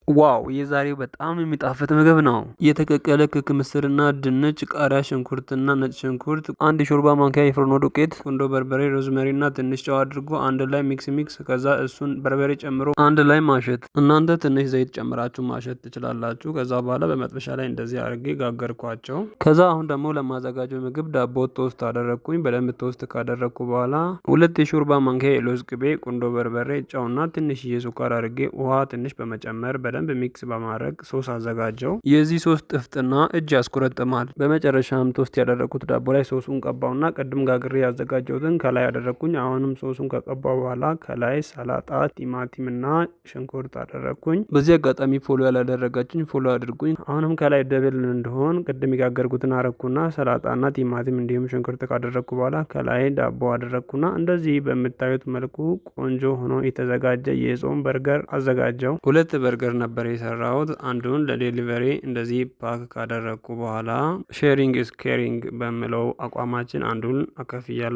Wow፣ የዛሬው በጣም የሚጣፍጥ ምግብ ነው። የተቀቀለ ክክ ምስርና ድንች፣ ቃሪያ፣ ሽንኩርትና ነጭ ሽንኩርት፣ አንድ የሾርባ ማንኪያ የፍርኖ ዱቄት፣ ቁንዶ በርበሬ፣ rosemary እና ትንሽ ጨው አድርጎ አንድ ላይ mix mix፣ ከዛ እሱን በርበሬ ጨምሮ አንድ ላይ ማሸት። እናንተ ትንሽ ዘይት ጨምራችሁ ማሸት ትችላላችሁ። ከዛ በኋላ በመጥበሻ ላይ እንደዚህ አድርጌ ጋገርኳቸው። ከዛ አሁን ደግሞ ለማዘጋጀው ምግብ ዳቦ toast አደረግኩኝ። በደንብ toast ካደረግኩ በኋላ 2 የሾርባ ማንኪያ የለውዝ ቅቤ፣ ቁንዶ በርበሬ፣ ጨውና ትንሽዬ ስኳር አድርጌ ውሃ ትንሽ በመጨመር በደንብ mix በማድረግ ሶስ አዘጋጀው። የዚህ ሶስ ጥፍጥና እጅ ያስቆረጥማል። በመጨረሻም toast ያደረግኩት ዳቦ ላይ ሶሱን ቀባውና ቅድም ጋግሬ ያዘጋጀሁትን ከላይ ያደረግኩኝ። አሁንም ሶሱን ከቀባው በኋላ ከላይ ሰላጣ፣ ቲማቲምና ሽንኩርት አደረግኩኝ። በዚህ አጋጣሚ follow ያላደረጋችሁኝ follow አድርጉኝ። አሁንም ከላይ double እንዲሆን ቅድም የጋገርኩትን አረግኩና ሰላጣና ቲማቲም እንዲሁም ሽንኩርት ካደረግኩ በኋላ ከላይ ዳቦ አደረግኩና እንደዚህ በምታዩት መልኩ ቆንጆ ሆኖ የተዘጋጀ የጾም በርገር አዘጋጀው። ሁለት በርገር ነበር የሰራሁት። አንዱን ለ delivery እንደዚህ pack ካደረግኩ በኋላ sharing is caring በሚለው አቋማችን አንዱን አካፍያለሁ።